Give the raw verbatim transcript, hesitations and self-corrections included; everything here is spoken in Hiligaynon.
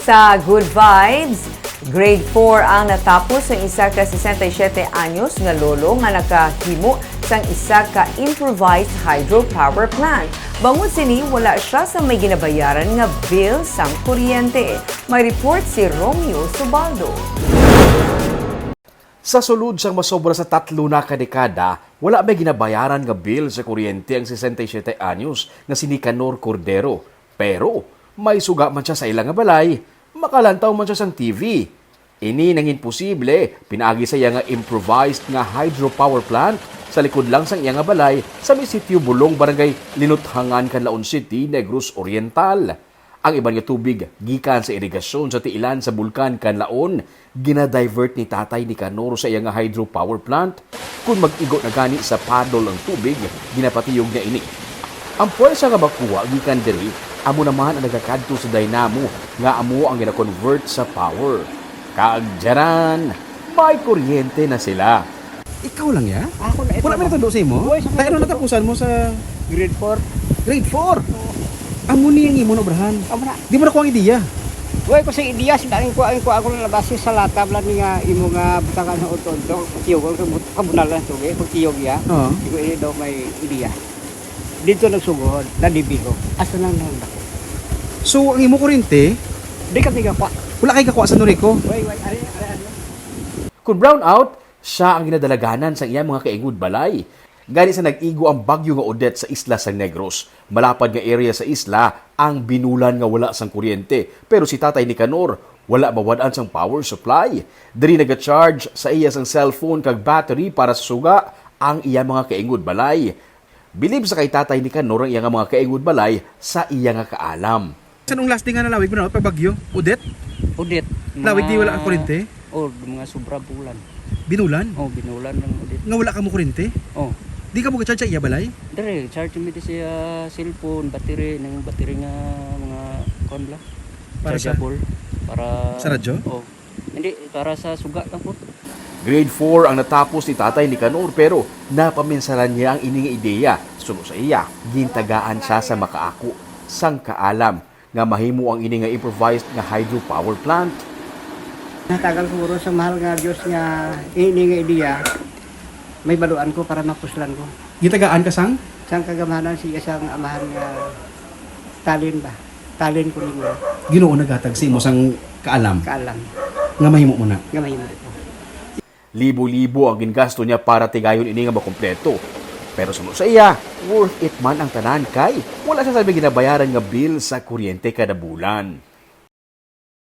Sa Good Vibes, grade four ang natapos sang isa ka sesenta y siete anyos nga lolo nga nakahimo sang isa ka improvised hydropower plant. Bangod sini, wala sia sa may ginabayaran nga bill sang kuryente. May report si Romeo Subaldo. Sa sulod sang masobra sa tatlo na ka dekada, wala may ginabayaran nga bill sa kuryente ang sesenta y siete anyos nga si Nicanor Cordero. Pero may suga man sia sa ila nga balay, makalantaw man sia sang T V. Ini nangin posible pinaagi sa iya nga improvised nga hydropower plant sa likod lang sang iya nga balay sa may sitio Bulong, Barangay Linuthangan, Canlaon City, Negros Oriental. Ang iban nga tubig gikan sa irigasyon sa tiilan sa Bulkan Canlaon gina-divert ni Tatay Nicanor sa iya nga hydropower plant. Kon mag-igo na gani sa paddle ang tubig, ginapatiyog niya ini. Ang puwersa nga makuha gikan diri amo naman ang nagakadto sa dynamo nga amo ang gina-convert sa power. Kag dyaran, may kuryente na sila. Ikaw lang ya? Ako na ito. Wala may natundo sa imo? Uy, sa Tayo ano natapusan mo sa grade four. Grade four? Amo ni ang imo na obrahan. Amo na. Di mo na kuha ang ideya? Uy, ko sa ideya, sa dangin ko, ang kuha ko na base sa lata, bala ni nga imo nga butangan sa unto-unto, pagtiyog, ang kabut-, kabunalan sa tubig, pagtiyog ya. Oo. Di ko ini daw may ideya. Dito nagsugohon, nadibigo. Asa na nang dako? So, ang imo kurente? Di kami gakwa. Wala kay gakwa sa Noriko? Uy, uy, ari, ari, ari. Kung brown out, siya ang ginadalaganan sang iya mga kaingod balay. Gani sa nag-igo ang bagyo nga Odette sa isla sang Negros, malapad nga area sa isla ang Binulan nga wala sang kuryente. Pero si Tatay Nicanor wala mawad-an sang power supply. Diri naga-charge sa iya sang cellphone kag battery para sa suga ang iya mga kaingod balay. Bilib sa kay Tatay Nicanor ang iya nga mga kaingod balay sa iya nga kaalam. Sa nung last day nga nalawig mo na, pag bagyo, Odette? Odette, Lawig di wala ang mga kurente? Oh, mga sobra bulan. Binulan? Oh, binulan lang Odette. Nga wala ka mo kurente? Oh. Di ka mo ga-charge sa iya balay? Dire, charge mi di siya cellphone, battery, nang battery nga mga kuan bala. Para sa Chargeable. Para sa radyo? Oh. Hindi, para sa suga lang po. Grade four ang natapos ni Tatay Nicanor, pero napaminsalan niya ang ini nga ideya. Suno sa iya, gintagaan siya sa makaako sang kaalam nga mahimo ang ini nga improvised nga hydropower plant. Natagal siguro sa mahal nga Dios nga ini nga ideya, may baluan ko para mapuslan ko. Gitagaan ka sang? Sang kagamanan sa iya sang amahan nga talin ba? Talin ko ninyo. Ginoo naghatag sa imo sang kaalam Kaalam nga mahimo mo na. Nga mahimo ko. Libo-libo ang gingasto niya para tigayon ini nga makompleto. Pero suno sa iya, worth it man ang tanan kay wala siya sa may ginabayaran nga bill sa kuryente kada bulan.